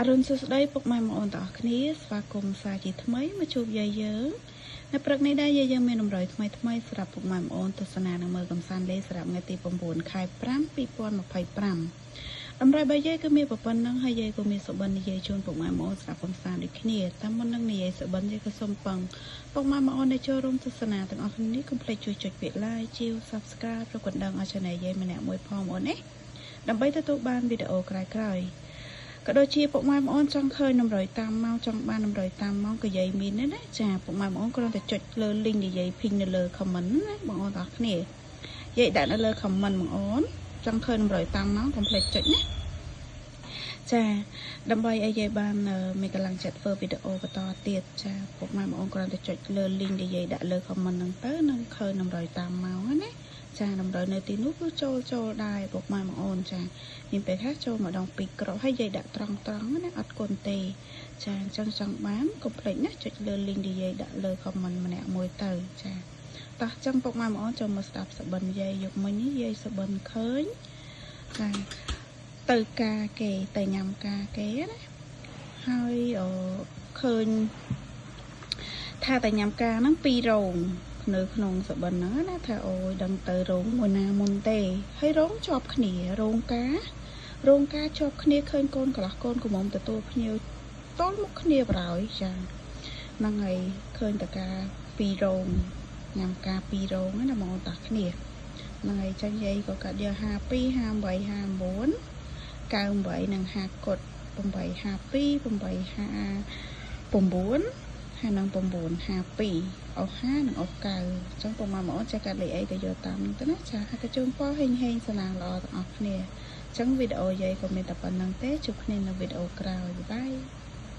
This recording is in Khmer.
អរុណសួស្តីពុកម៉ែបងប្អូនទាំងអស់គ្នាស្វាគមន៍សាជាថ្មីមកជួបយាយយើងនៅព្រឹកនេះដែរយាយយើងមានតម្រុយថ្មីថ្មីសម្រាប់ពុកម៉ែបងប្អូនទស្សនានិងមើលកំសាន្តលេងសម្រាប់ថ្ងៃទី9ខែ5 2025តម្រុយរបស់យាយគឺមានប៉ុណ្ណឹងហើយយាយក៏មានសុបិននិយាយជូនពុកម៉ែបងប្អូនស្ដាប់កំសាន្តដូចគ្នាតាមមុននឹងនិយាយសុបិនយាយក៏សូមពឹងពុកម៉ែបងប្អូនដែលចូលរួមទស្សនាទាំងអស់គ្នានេះកុំភ្លេចជួយចុចពាក្យ like ជាវ Subscribe ឬកណ្ដឹងឲ្យ Channel យាយម្នាក់មួយផងបងប្អូនណាដើម្បីទទួលបានវីដេអូក្រោយៗក៏ដូចជាពុកម៉ែបងប្អូនចង់ឃើញតម្រុយតាមម៉ោងចង់បានតម្រុយតាមម៉ោងក៏យាយមានដែរណាចាពុកម៉ែបងប្អូនគ្រាន់តែចុចលើ link ដែលយាយ pin នៅលើ comment ណាបងប្អូនទាំងអស់គ្នាយាយដាក់នៅលើ comment បងប្អូនចង់ឃើញតម្រុយតាមម៉ោងកុំភ្លេចចុចណាចាដើម្បីឲ្យយាយបានមានកម្លាំងចិត្តធ្វើវីដេអូបន្តទៀតចាពុកម៉ែបងប្អូនគ្រាន់តែចុចលើ link ដែលយាយដាក់លើ comment ហ្នឹងទៅនឹងឃើញតម្រុយតាមម៉ោងណាចាតម្រុយនៅទីនោះគឺចូលចូលដែរពុកម៉ែបងប្អូនចាមានពេលថាចូលម្ដងពីរគ្រាប់ហើយយាយដាក់ត្រង់ត្រង់ណាអត់គុណទេចាអញ្ចឹងចង់បានកុំភ្លេចណាចុចលើ link ដែលយាយដាក់លើ comment ម្នាក់មួយទៅចាតោះចឹងពុកម៉ែបងប្អូនចូលមកស្ដាប់សបិនយាយយកមិញនេះយាយសបិនឃើញចាទៅការគេទៅញ៉ាំការគេណាហើយឃើញថាតែញ៉ាំការហ្នឹងពីររោងនៅក្នុងសបិនហ្នឹងណាថាអូយដឹងទៅរោងមួយណាមុនទេហើយរោងជាប់គ្នារោងការរោងការជាប់គ្នាឃើញកូនកន្លះកូនកំមុំទទួលភ្ញៀវទល់មុខគ្នាបរោយចាហ្នឹងហើយឃើញតការពីររោងញ៉ាំការពីររោងណាបងប្អូនតាគ្នាហ្នឹងហើយចឹងយាយក៏កាត់យក52 58 59 98និង5កុដ852 859ហើយនឹង952អស់5និងអស់9អញ្ចឹងពុកម៉ែបងប្អូនចេះកាត់លេខអីក៏យកតាមហ្នឹងទៅណាចាហើយក៏ជូនពរហេងហេងសំណាងល្អទាំងអស់គ្នាអញ្ចឹងវីដេអូយាយក៏មានតែប៉ុណ្្នឹងទេជួបគ្នានៅវីដេអូក្រោយ bye.